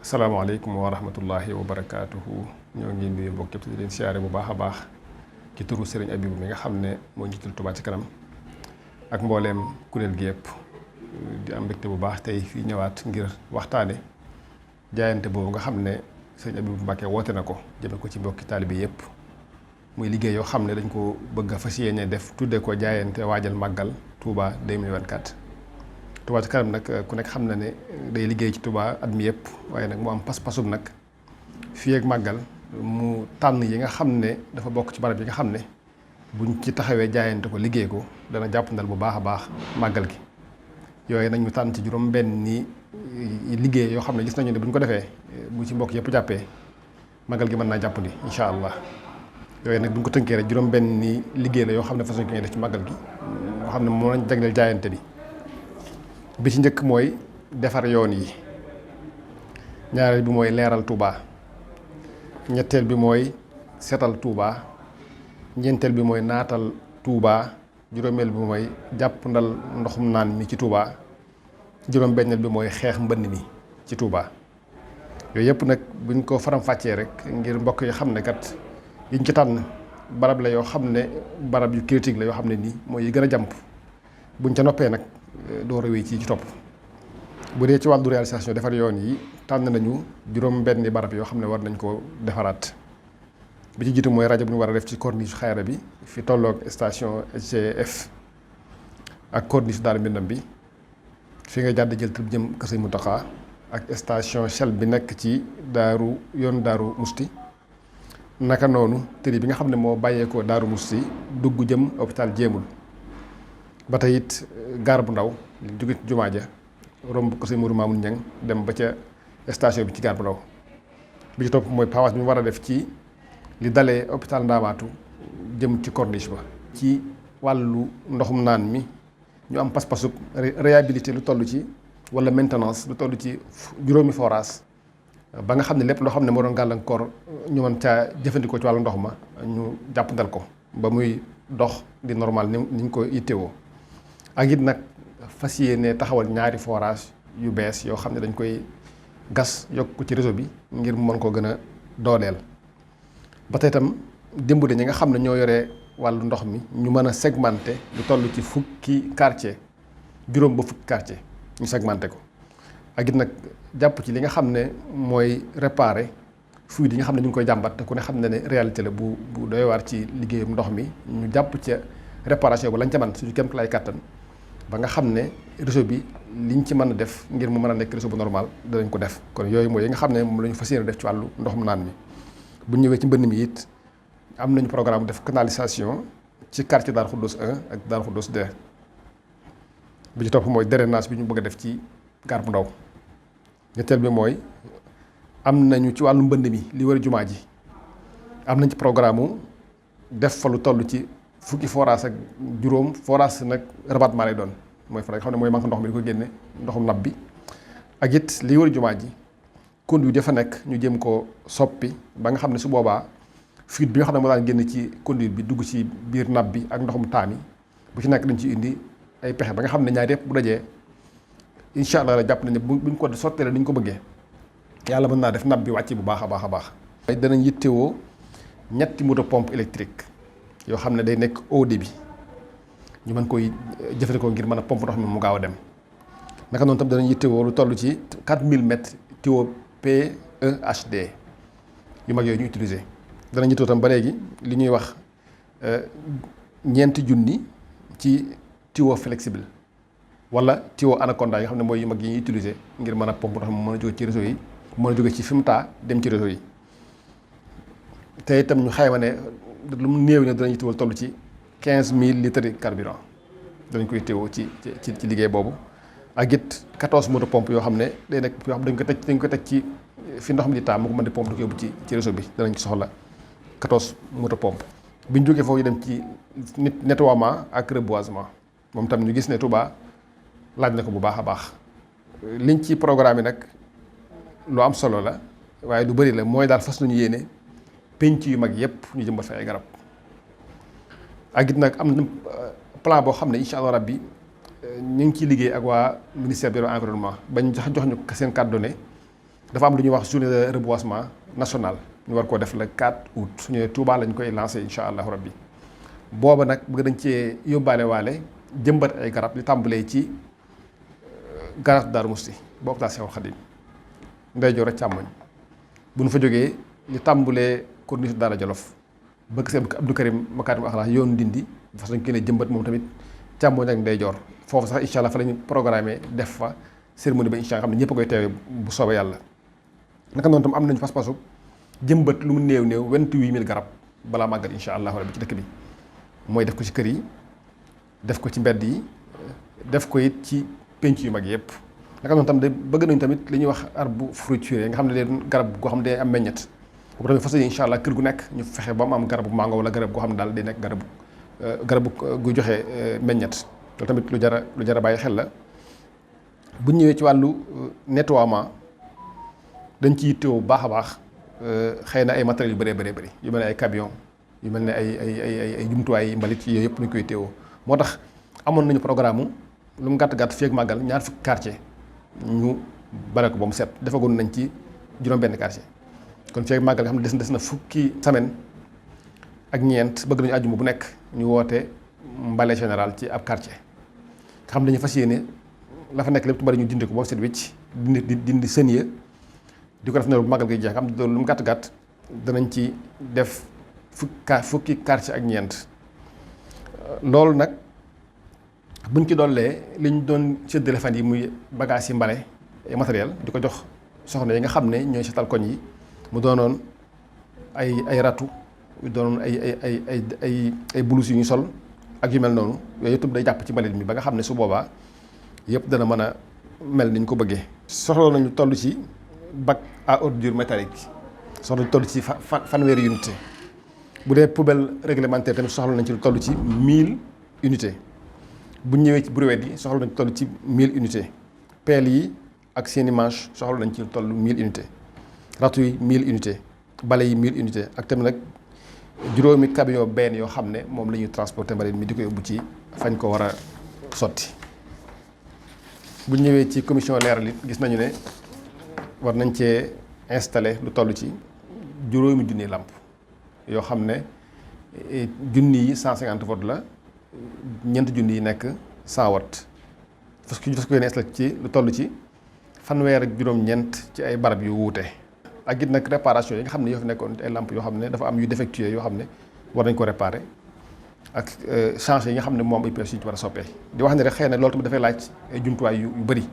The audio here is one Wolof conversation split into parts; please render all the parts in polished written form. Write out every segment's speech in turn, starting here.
salaamaaleykum wa rahmatullahi wa barakaatuhu. ñoo ngi nuyu mbokk yëpp di leen siyaare bu baax a baax ci turu Serigne Abibou mi nga xam ne moo njiital Touba ci kanam ak mbooleem kuréel gi yëpp di am mbégte bu baax tey fii ñëwaat ngir waxtaane jaayante boobu nga xam ne Serigne Abibou Mbacké woote na ko jëme ko ci mbokki taalibe yëpp muy liggéey yoo xam ne dañ ko bëgg a fas yéene def tuddee ko jaayante waajal màggal Touba 2024. Touba ci kanam nag ku nekk xam na ne day liggéey ci Touba at mi yëpp waaye nag mu am pas-pasum nag fii ak màggal mu tànn yi nga xam ne dafa bokk ci barab yi nga xam ne buñ ci taxawee jaayante ko liggéey ko dana jàppandal bu baax a baax màggal gi. yooyu nag ñu tànn ci juróom-benni liggéey yoo xam ne gis nañu ne bu ñu ko defee bu ci mbokk yëpp jàppee màggal gi mën naa jàppandi incha allah. yooyu nag bu ñu ko tënkee rek juróom-benni liggéey la yoo xam ne façon ki def ci màggal gi yoo xam ne moo lañ jagleel jaayante bi ci njëkk mooy defar yoon yi, ñaareel bi mooy leeral Touba, ñetteel bi mooy setal Touba, ñeenteel bi mooy naatal Touba, juróomeel bi mooy jàppandal ndoxum naan mi ci Touba, juróom-benneel bi mooy xeex mbënn mi ci Touba. yooyu yëpp nag buñ ko faram-fàccee rek ngir mbokk yi xam ne kat yiñ ci tànn barab la yoo xam ne barab yu critique la yoo xam ne nii mooy yi gën a jàmp buñ ca noppee nag door a wéy ci topp. bu dee ci wàllu réalisation defar yoon yi tànn nañu juróom-benni barab yoo xam ne war nañ ko defaraat bi ci jiitu mooy rajo bu ñu war a def ci corniche xayra bi fi tolloog station SGF ak corniche Daaru Minam bi fi nga jàdd jël tëb jëm Kër Sëñ Mountakha ak station Shell bi nekk ci yoon Daaru Musti naka noonu tëri bi nga xam ne moo bàyyeekoo Daaru Musti dugg jëm hôpital Jéemul ba tey it gaar bu ndaw li jóge ci jumaa ja romb ko sëñ Mourou Mamoun Niang dem ba ca station bi ci gaar bu ndaw bi ci topp mooy pavage bi ñu war a def ci li dalee hôpital Ndaamaatu jëm ci corniche ba ci wàllu ndoxum naan mi ñu am pas-pasu réhabilité lu toll ci wala maintenance lu toll ci juróomi forage ba nga xam ne lépp loo xam ne moo doon gàllankoor ñu mën caa jëfandikoo ci wàllu ndox ma ñu jàppandal ko ba muy dox di normal ni ñu ko yittewoo. ak it nag fas yéene taxawal ñaari forage yu bees yoo xam ne dañ koy gas yokk ko ci réseau bi ngir mu mën koo gën a dooleel. ba tey itam dimbali ñi nga xam ne ñoo yore wàllu ndox mi ñu mën a segmenté lu toll ci fukki quartier juróom ba fukki quartier ñu segmenté ko. ak it nag jàpp ci li nga xam ne mooy réparer fuite yi nga xam ne ñu ngi koy jàmbat te ku ne xam ne ne réalité la bu doy waar ci liggéeyam ndox mi ñu jàpp ca réparation bu lañ ca man suñu kéem lay kàttan ba nga xam ne réseau bi liñ ci mën a def ngir mu mën a nekk réseau bu normal danañ ko def. kon yooyu mooy yi nga xam ne moom la ñu fas yéene def ci wàllu ndoxum naan mi bu ñëwee ci mbënn mi it am nañu programme def canalisation ci quartier Darou Khoudoss 1 ak Darou Khoudoss 2 bi ci topp mooy drainage bi ñu bëgg a def ci gaar bu ndaw. ñetteel bi mooy am nañu ci wàllu mbënd mi li wër jumaa ji am nañ ci programme def fa lu toll ci fukki forage ak juróom forage nag rabattement lay doon mooy fa nga xam ne mooy manque ndox mi di ko génne ndoxum nab bi ak it li wër jumaa ji conduite dafa nekk ñu jëm ko soppi ba nga xam ne su boobaa fuite bi nga xam ne moo daan génn ci conduite bi dugg ci biir nab bi ak ndoxum taami bu ci nekk dañ ci indi ay pexe ba nga xam ne ñaar yëpp bu dajee incha allah la jàpp nañ ne buñ ko sottee ni ñu ko bëggee yàlla mën naa def nab bi wàcc bu baax a baax a baax. danañ yittewoo ñetti moto pompe électrique yoo xam ne day nekk haut débit ñu mën koy jëfandikoo ngir mën a pompe ndox mi mu gaaw a dem naka noonu tam danañ yittewoo lu toll ci 4000 mètres tuyau PEHD yu mag yooyu ñu utiliser. danañ yittewoo tam ba léegi li ñuy wax ñeenti junni ci tuyau flexible. wala tuyau anaconda yi nga xam ne mooy yu mag yi ñuy utiliser ngir mën a pompe ndox mi mën a jóge ci réseau yi mën a jóge ci Fimta dem ci réseau yi te itam ñu xayma ne lu mu néew ne danañ yittewoo toll ci 15000 litres de carburant danañ koy yittewoo ci liggéey boobu. ak it 14 moto pompe yoo xam ne day nekk yoo xam ne dañ ko teg ci fi ndox mi di taa mu ko mën di pompe di ko yóbbu ci réseau bi danañ ci soxla 14 moto pompe. bi ñu jógee foofu ñu dem ci nettoiement ak reboisement moom tam ñu gis ne Touba laaj na ko bu baax a baax liñ ci programme yi nag lu am solo la waaye lu bëri la mooy daal fas nañu yéene penc yu mag yëpp ñu jëmbat fa ay garab. ak it nag am na plan boo xam ne incha allah rabbi ñu ngi ciy liggéey ak waa ministère de l'environnement bañ jox ñu seen kàddu ne dafa am lu ñuy wax journée de reboisement national ñu war koo def le 4 août su ñëwee Touba lañ koy lancé incha allahu rabbi booba nag bëgg nañ cee yóbbaale waale jëmbat ay garab li tàmbalee ci garab Daaru Musti ba hôpital Cheikhoul Khadim ndeyjoor ak càmmoñ bu ñu fa jógee ñu tàmbalee corniche Daara Jolof bëgg see Abdou Karim Makarim Akhlaq yoon Ndindi fas nañ ko ne jëmbat moom tamit càmmoñ ak ndeyjoor foofu sax incha allah fa lañu programmé def fa cérémonie ba incha allah xam ne ñëpp a koy teewee bu soobee yàlla. naka noonu tam am nañu pas-pasu jëmbat lu mu néew 28000 garab balaa màggal incha allah rabbi ci dëkk bi mooy def ko ci kër yi def ko ci mbedd yi def ko it ci penc yu mag yëpp. naka noonu tam de bëgg nañu tamit li ñuy wax arbre fruitier nga xam ne leen garab goo xam ne day am meññet boobu tamit fas yéene incha allah kër gu nekk ñu fexe ba mu am garabu mango wala garab goo xam ne daal day nekk garabu gu joxe meññet loolu tamit lu jara bàyyi xel la. bu ñu ñëwee ci wàllu nettoiement dañ ci yittewoo bu baax a baax xëy na ay matériels yu bëree bëri yu mel ne ay camion yu mel ne ay jumtuwaay mbalit yooyu yëpp ñu koy teewoo moo tax amoon nañu programme lu mu gàtt fii ak màggal ñaar fukki quartier ñu bale ko ba mu set defagoon nañ ci juróom-benn quartier kon fii ak màggal nga xam ne des na fukki semaine ak ñeent bëgg nañu àjjuma bu nekk ñu woote mbale général ci ab quartier nga xam ne dañu fas yéene la fa nekk lépp bari ñu dindi ko ba mu set wicc dindi sën ya di ko def ne bu màggal gi jeex nga xam ne lu mu gàtt danañ ci def fukki quartier ak ñeent loolu nag buñ ci dollee li ñu doon séddale fan yi muy bagage yi mbale matériel di ko jox soxna yi nga xam ne ñooy setal koñ yi mu doonoon ay ratu doonoon ay bulus yu ñu sol ak yu mel noonu yooyu yëpp day jàpp ci mbalit mi ba nga xam ne su boobaa yëpp dana mën a mel ni ñu ko bëggee. soxla nañu toll ci bac à ordures métallique soxla nañu toll ci fanweeri unité bu dee poubelle réglementaire tamit soxla nañ ci lu toll ci 1000 unités bu ñëwee ci brouette yi soxla nañ toll ci 1000 unités pelle yi ak seeni manche soxla nañ ci lu toll 1000 unités ratu yi 1000 unités bale yi 1000 unités ak tamit nag juróomi camion benn yoo xam ne moom la ñuy transporter mbalit mi di ko yóbbu ci fañ ko war a sotti. bu ñëwee ci commission leeral it gis nañu ne war nañ cee installé lu toll ci juróomi junni làmp yoo xam ne junni yi 150 watt la ñeent junni yi nekk 100 watt fas ko yéene installé ci lu toll ci fanweer ak juróom-ñeent ci ay barab yu wuute. ak it nag réparation yi nga xam ne yoo fi nekkoon ay làmp yoo xam ne dafa am yu défectueux yoo xam ne war nañ ko réparer ak changé yi nga xam ne moom ay pièces yu ñu war a soppee di wax ne rek xëy na loolu tamit dafay laaj ay jumtuwaay yu bëri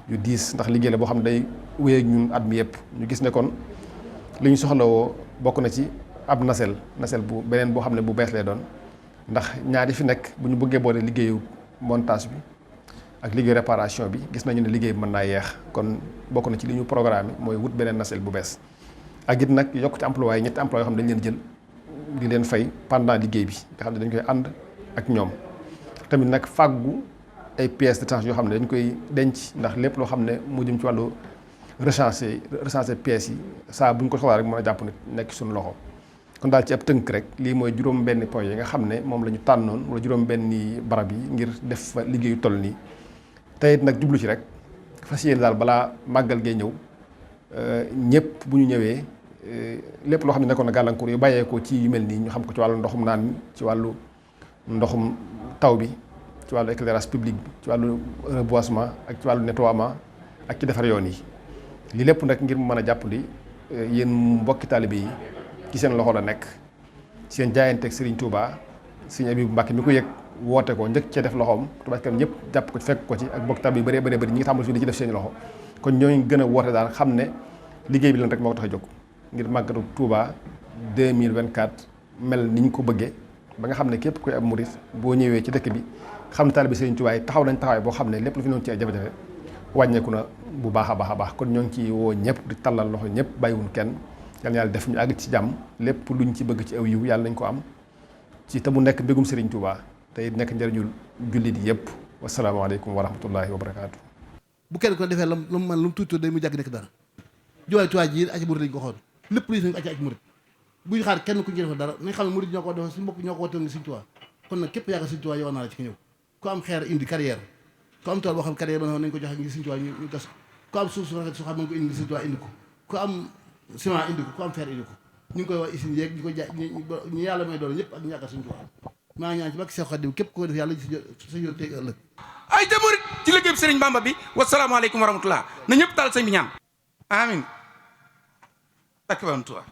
yu diis ndax liggéey la boo xam ne day wéy ak ñun at mi yëpp ñu gis ne kon li ñu soxlawoo bokk na ci ab nasel bu beneen boo xam ne bu bees lay doon ndax ñaari fi nekk bu ñu bëggee boole liggéeyu montage bi ak liggéeyu réparation bi gis nañu ne liggéey bi mën naa yeex kon bokk na ci li ñu programme mooy wut beneen nasel bu bees ak it nag yokk ci emploi yi ñetti emploi yoo xam ne dañ leen jël di leen fay pendant liggéey bi nga xam ne dañ koy ànd ak ñoom tamit nag fàggu ay pièces détachées yoo xam ne dañ koy denc ndax lépp loo xam ne mu jëm ci wàllu recenser pièces yi saa bu ñu ko soxlaa rek mën a jàpp ne nekk suñu loxo kon daal ci ab tënk rek lii mooy juróom-benni point yi nga xam ne moom la ñu tànnoon wala juróom-benni barab yi ngir def fa liggéeyu toll nii tey it nag jublu ci rek fas yéene daal balaa màggal gee ñëw ñëpp bu ñu ñëwee lépp loo xam ne nekkoon na gàllankoor yu bàyyeekoo ci yu mel nii ñu xam ko ci wàllu ndoxum naan mi ci wàllu ndoxum taw bi ci wàllu éclairage public bi ci wàllu reboisement ak ci wàllu nettoiement ak ci defar yoon yi lii lépp nag ngir mu mën a jàppandi yéen mbokki taalibe yi ci seen loxo la nekk seen jaayanteeg Serigne Touba Serigne Abibou Mbacké mi ko yëg woote ko njëkk cee def loxoom Touba Ca Kanam ñëpp jàpp ko fekk ko ci ak mbokki taalibe yu bëree bëri ñi ngi tàmbali fii di ci def seen loxo kon ñooñu gën a woote daal xam ne liggéey bi lan rek moo ko tax a jóg ngir màggatu Touba 2024 mel ni ñu ko bëggee ba nga xam ne képp koy ab murit boo ñëwee ci dëkk bi xam ne taalibe Serigne Touba yi taxaw nañ taxawaay boo xam ne lépp lu fi noonu ci ay jafe-jafe wàññeeku na bu baax a baax kon ñoo ngi ci woo ñëpp di tallal loxo ñëpp bàyyiwun kenn yal na yàlla def ñu àgg ci jàmm lépp luñ ci bëgg ci aw yiw yàlla nañ ko am ci te mu nekk mbégum Serigne Touba te it nekk njëriñul jullit yëpp wasalaamaaleykum wa rahmatullahi wa barakaatu. bu kenn ko defee lu mu man lu mu tuuti day mu jàgg nekk dara juwaay Touba ji aci murit lañ ko xool lépp luy sañ aci murit buñu xaar kenn ku ci def dara nañ xam ne murit ñoo ko def suñu mbokk ñoo ko wotal ni Serigne Touba kon nag képp yaakaar Serigne Touba yow naa la ci ko ñëw ku am xeer indi carrière ku am tool boo xam carrière ba nañ ko joxe ngi Serigne Touba ñu gas ku am suuf su rafet su xam mën ko indi Sëñ Tuubaa indi ko ku am ciment indi ko ku am fer indi ko ñu ngi koy wax usine yeeg ñu ko jaay ñu yàlla may doole ñëpp ak ñu yaakaar Sëñ Tuubaa maa ngi ñaan ci bakk Seex Xaadim képp ko def yàlla sa yoon tey ëllëg ay jamurit ci liggéey bi Sëriñ Bamba bi wasalaamaaleykum wa rahmatullah na ñëpp taal sëñ bi ñaan amin barke Borom Tuubaa